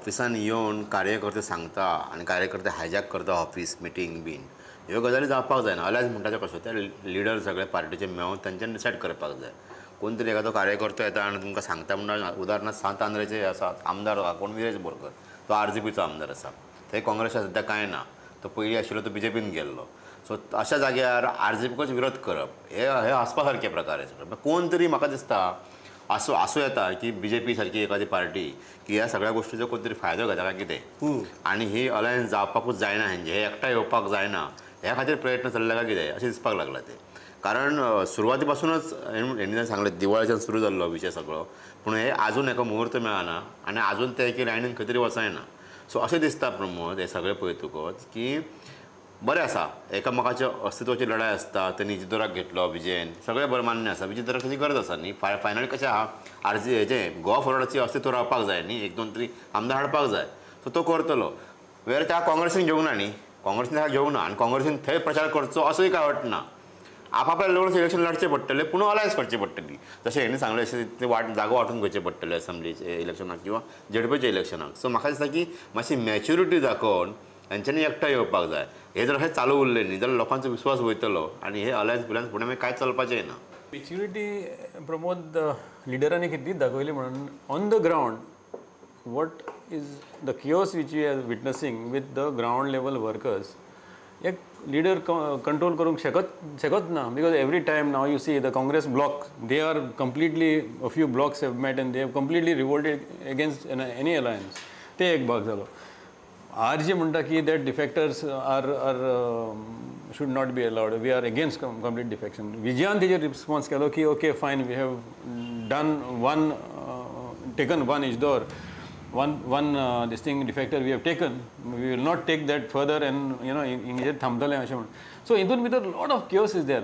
ऑफिसान येवन कार्यकर्ते सांगता आनी कार्यकर्ते हायजॅक करता ऑफिस मिटींग बीन, ह्यो गजाली जावपाक जायना. अलायन्स म्हणटा तें कशें, ते लिडर सगळे पार्टीचे मेळोन तेंच्यांनी डिसायड करपाक जाय. कोण तरी एखादो कार्यकर्तो येता आनी तुमकां सांगता म्हणटा, उदाहरणार्थ सांत आंद्रेचे आसा आमदार कोण विरेश बोरकर, तो आरजीपीचो आमदार आसा, थंय काँग्रेसा सद्या कांय ना, तो पयलीं आशिल्लो तो बीजेपीन गेल्लो. सो अशा जाग्यार आरजीपीकूच विरोध करप हे हे हांसपा सारके प्रकार आसा. कोण तरी म्हाका दिसता आसूं आसूं येता की बीजेपी सारकी एखादी पार्टी की ह्या सगळ्या गोश्टीचो कोण तरी फायदो घेता काय कितें, आनी ही अलायन्स जावपाकूच जायना, हेंचे हे एकठांय येवपाक जायना ह्या खातीर प्रयत्न चल्ला काय कितें अशें दिसपाक लागलां तें. कारण सुरवाती पासूनच हेणी सांगलें दिवाळेच्यान सुरू जाल्लो विशय सगळो, पूण हे आजून एका मुहूर्त मेळना आनी आजून ते एके लायनीन खंय तरी वचना. सो अशें दिसता प्रमोद हे सगळें पळयतकच की बरें आसा, एकामेकाच्या अस्तित्वाची लढाय आसता, तेणी इजिदोराक घेतलो विजयन, सगळें बरें मान्य आसा, विजयदोराक ताची गरज आसा न्ही. फायनल कशें आहा, आरजी हेजें गोवा फॉरवर्डाचें अस्तित्व रावपाक जाय न्ही, एक दोन तरी आमदार हाडपाक जाय, सो तो करतलो. वेर त्या काँग्रेसीन घेवंक ना न्ही, काँग्रेसीन ताका घेवंक ना आनी काँग्रेसीन थंय प्रचार करचो असोय काय वाटना. आपापल्या लेवल इलेक्शन लढचें पडटलें, पूण अलायन्स करची पडटली, जशें हेणी सांगलें अशें ते वाट जागो वांटून घेवचे पडटले असेंब्लीचे इलेक्शनाक किंवा झेडपीच्या इलेक्शनाक. सो म्हाका दिसता की मातशी मॅच्युरिटी दाखोवन हेंच्यांनी एकठांय येवपाक जाय. हे जर अशें चालू उरलें न्ही जाल्यार लोकांचो विस्वास वयतलो आनी हे अलायन्स बिलायन्स फुडें मागीर कांय चलपाचें ना. मॅच्युरिटी प्रमोद लिडरांनी कितलीच दाखयली म्हणून on the ground what is the chaos which we are witnessing with the ground level workers, एक लिडर कंट्रोल करूंक शकत ना. Because every time now you see the Congress bloc, they are completely, a few blocs have met and they have completely revolted against any alliance. ते एक भाग जालो. R G म्हणटा की that defectors are should not be allowed, we are against complete defection. विजयान तेजेर response केलो की okay fine, we have done one, taken one Isidore, one this thing defector we have taken, we will not take that further and you know हिंगेर थांबतले अशें म्हणून. So हितून भितर lot of chaos is there.